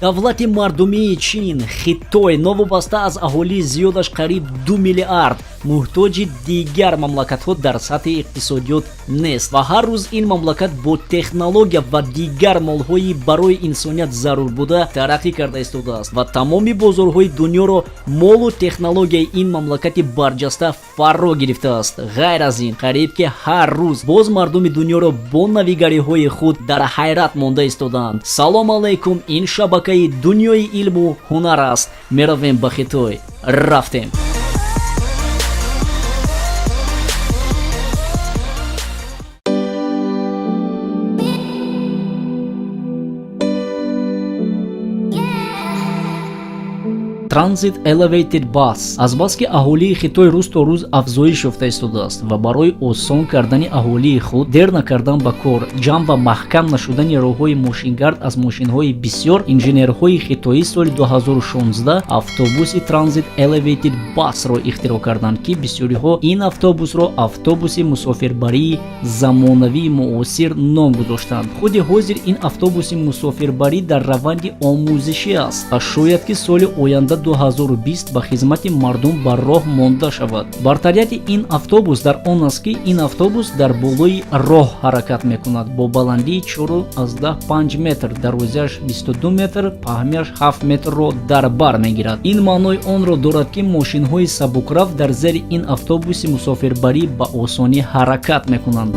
Давлати мардумии Чин, Хитой, новобаста аз аҳолии зиёдаш қариб 2 миллиард, муҳтоҷи дигар мамлакатҳо дар сатҳи иқтисодиёт нест ва ҳар рӯз ин мамлакат бо технология ва дигар молҳои барои инсоният зарур буда тараққӣ карда истодааст ва тамоми бозорҳои дунёро молу технологияи ин мамлакати барҷаста фаро гирифтааст. Ғайр аз ин, қариб ки ҳар рӯз боз мардуми дунёро бо навигариҳои худ дар ҳайрат монда истодаанд. Салом алайкум, ин шабакаи Дунёи илму ҳунар аст. Меравем ба Хитой. Рафтем. Transit Elevated Bus. Азбаски аҳолии Хитой рӯз то рӯз афзоиш ёфта истодааст ва барои осон кардани аҳолии худ, дер накардан ба кор, ҷамъ ва маҳкам нашудани роҳҳои мошингард аз мошинҳои бисёр, инженерҳои хитоӣ соли 2016 автобуси Transit Elevated Bus-ро ихтироъ карданд, ки бисёриҳо ин автобусро автобуси мусофирбарии замонавии муосир ном гузоштанд. Худи ҳозир ин автобуси мусофирбарӣ дар раванди омӯзишӣ аст ва шояд ки соли оянда 2020 ба хизмати мардум ба роҳ монда шавад. Бартарияти ин автобус дар он аст, ки ин автобус дар болои роҳ ҳаракат мекунад бо баландии 4,5 метр, дарозиаш 22 метр, паҳмиаш 7 метрро дар бар мегирад. Ин маънои онро дорад, ки мошинҳои сабукрав дар зери ин автобуси мусофирбарӣ ба осонӣ ҳаракат мекунанд.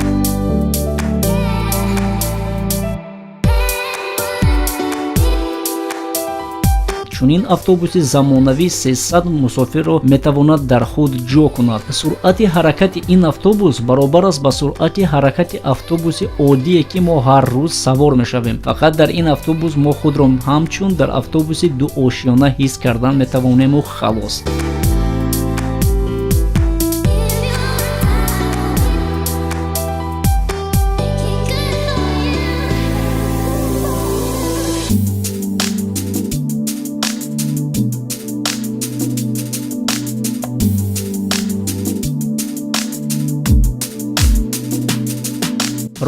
Чунин автобуси замонавӣ 300 мусофирро метавонад дар худ ҷо кунад. Суръати ҳаракати ин автобус баробар аст ба суръати ҳаракати автобуси оддие, ки мо ҳар рӯз савор мешавем. Фақат дар ин автобус мо худро ҳамчун дар автобуси дуошёна ҳис кардан метавонему халос.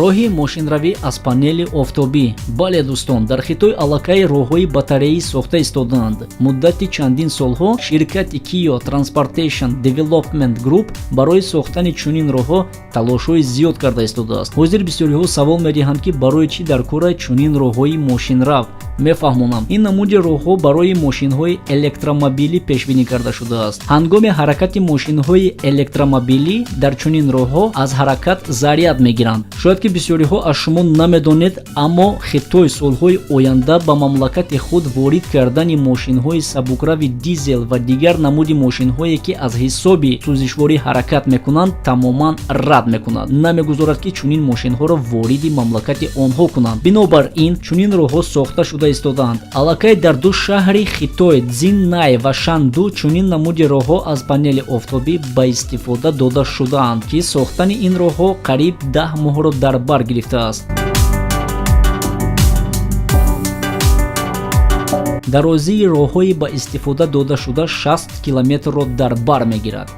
Роҳи мошинравӣ аз панели офтобӣ. Бале, дӯстон, дар Хитой аллакай роҳҳои батареӣ сохта истодаанд. Муддати чандин солҳо ширкати Kio Transportation Development Group барои сохтани чунин роҳҳо талошҳои зиёд карда истодааст. Ҳозир бисёриҳо савол медиҳанд, ки барои чӣ дар кора чунин роҳҳои мошинрав. Мефаҳмонам: ин намуди роҳҳо барои мошинҳои электромобилӣ пешбинӣ карда шудааст. Ҳангоми ҳаракати мошинҳои электромобилӣ дар чунин роҳҳо аз ҳаракат заряд мегиранд. Шояд ки бисёриҳо аз шумо намедонед, аммо Хитой солҳои оянда ба мамлакати худ ворид кардани мошинҳои сабукрави дизел ва дигар намуди мошинҳое, ки аз ҳисоби сӯзишворӣ ҳаракат мекунанд, тамоман рад мекунад, намегузорад, ки чунин мошинҳоро вориди мамлакати онҳо кунанд. Бинобар ин чунин роҳҳо сохта шуда истодаанд. Аллакай дар ду шаҳри Хитой, Цзиннай ва Шанду, чунин намуди роҳҳо аз панели офтобӣ ба истифода дода шудаанд, ки сохтани ин роҳҳо қариб 10 моҳро дар бар гирифтааст. Дарозии роҳҳои ба истифода додашуда 60 километрро дар бар мегирад.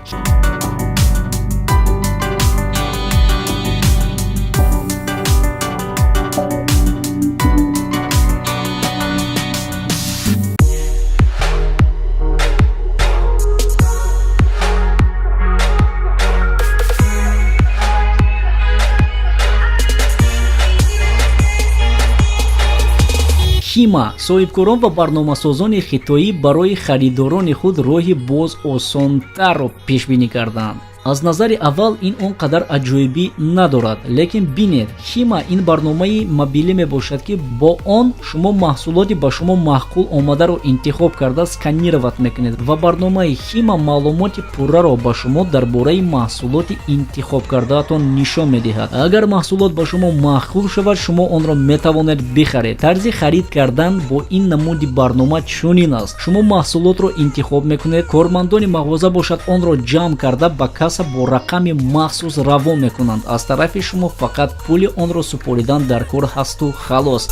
Хима. Соҳибкорон ва барномасозони хитоӣ барои харидорони худ роҳи боз осонтарро пешбинӣ карданд. Аз назари аввал ин он қадар аҷоибӣ надорад, лекин бинед: Хима ин барномаи мобилӣ мебошад, ки бо он шумо маҳсулоти ба шумо маъқул омадаро интихоб карда, сканировать мекунед ва барномаи Хима маълумоти пурраро ба шумо дар бораи маҳсулоти интихобкардаатон нишон медиҳад. Агар маҳсулот ба шумо маъқул шавад, шумо онро метавонед бихаред. Тарзи харид кардан бо ин намуди барнома чунин аст: шумо маҳсулотро интихоб мекунед, кормандони мағоза бошад онро ҷамъ карда, ба касса бо рақами махсус равон мекунанд. Аз тарафи шумо фақат пули онро супоридан дар кор ҳасту халос.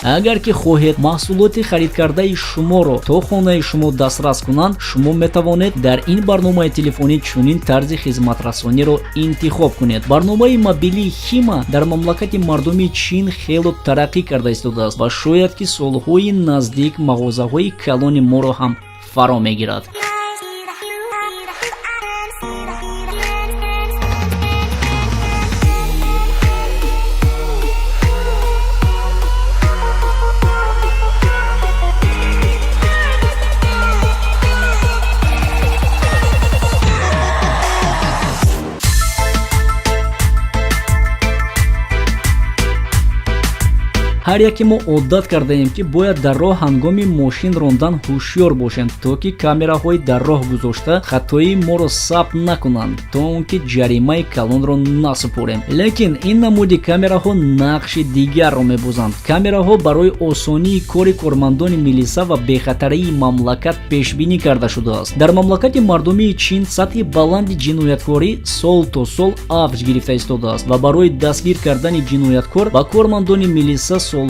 Агар ки хоҳед маҳсулоти харидкардаи шуморо то хонаи шумо дастрас кунанд, шумо метавонед дар ин барномаи телефонӣ чунин тарзи хизматрасониро интихоб кунед. Барномаи мобилии Хима дар мамлакати мардумии Чин хело тараққӣ карда истодааст ва шояд ки солҳои наздик мағозаҳои калони моро ҳам фаро мегирад. Ҳар яке мо одат кардаем, ки бояд дар роҳ ҳангоми мошин рондан ҳушёр бошем, то ки камераҳои дар роҳ гузошта хатоии моро сабт накунанд, то он ки ҷаримаи калонро насупорем. Лекин ин намуди камераҳо нақши дигарро мебозанд. Камераҳо барои осонии кори кормандони милиса ва бехатарии мамлакат пешбинӣ карда шудааст. Дар мамлакати мардумии Чин сатҳи баланди ҷинояткорӣ сол то сол авҷ гирифта истодааст ва барои дастгир кардани ҷинояткор ба кормандони милиса солҳо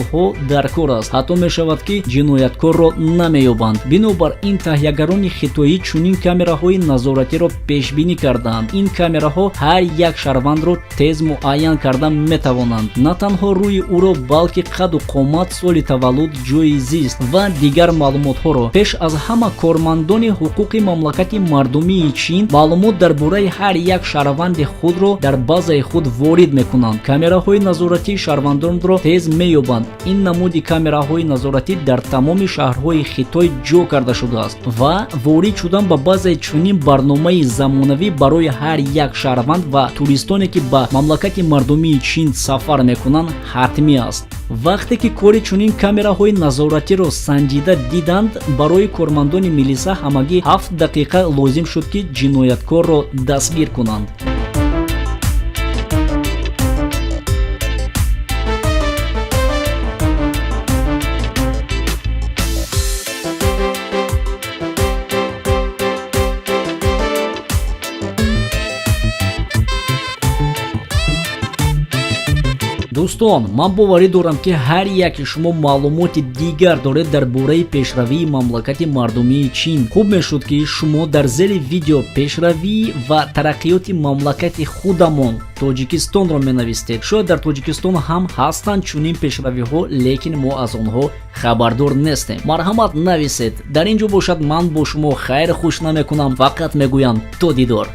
дар кор аст, ҳатто мешавад, ки ҷинояткорро намеёбанд. Бинобар ин таҳиягарони хитоӣ чунин камераҳои назоратиро пешбинӣ кардаанд. Ин камераҳо ҳар як шаҳрвандро тез муайян карда метавонанд, на танҳо рӯи ӯро, балки қаду қомат, соли таваллуд, ҷойи зист ва дигар маълумотҳоро. Пеш аз ҳама кормандони ҳуқуқи мамлакати мардумии Чин маълумот дар бораи ҳар як шаҳрванди худро дар базаи худ ворид мекунанд. Камераҳои назоратии шаҳрвандонро тез меёбанд. Ин намуди камераҳои назоратӣ дар тамоми шаҳрҳои Хитой ҷо карда шудааст ва ворид шудан ба базаи чунин барномаи замонавӣ барои ҳар як шаҳрванд ва туристоне, ки ба мамлакати мардумии Чин сафар мекунанд, ҳатмӣ аст. Вақте ки кори чунин камераҳои назоратиро санҷида диданд, барои кормандони милиса ҳамагӣ 7 дақиқа лозим шуд, ки ҷинояткорро дастгир кунанд. Дӯстон, ман боварӣ дорам, ки ҳар яке шумо маълумоти дигар доред дар бораи пешравии мамлакати мардумии Чин. Хуб мешуд, ки шумо дар зери видео пешравӣ ва тараққиёти мамлакати худамон Тоҷикистонро менавистед. Шояд дар Тоҷикистон ҳам ҳастанд чунин пешравиҳо, лекин мо аз онҳо хабардор нестем. Марҳамат, нависед. Дар ин ҷо бошад, ман бо шумо хайр хуш намекунам, фақат мегӯям: то дидор.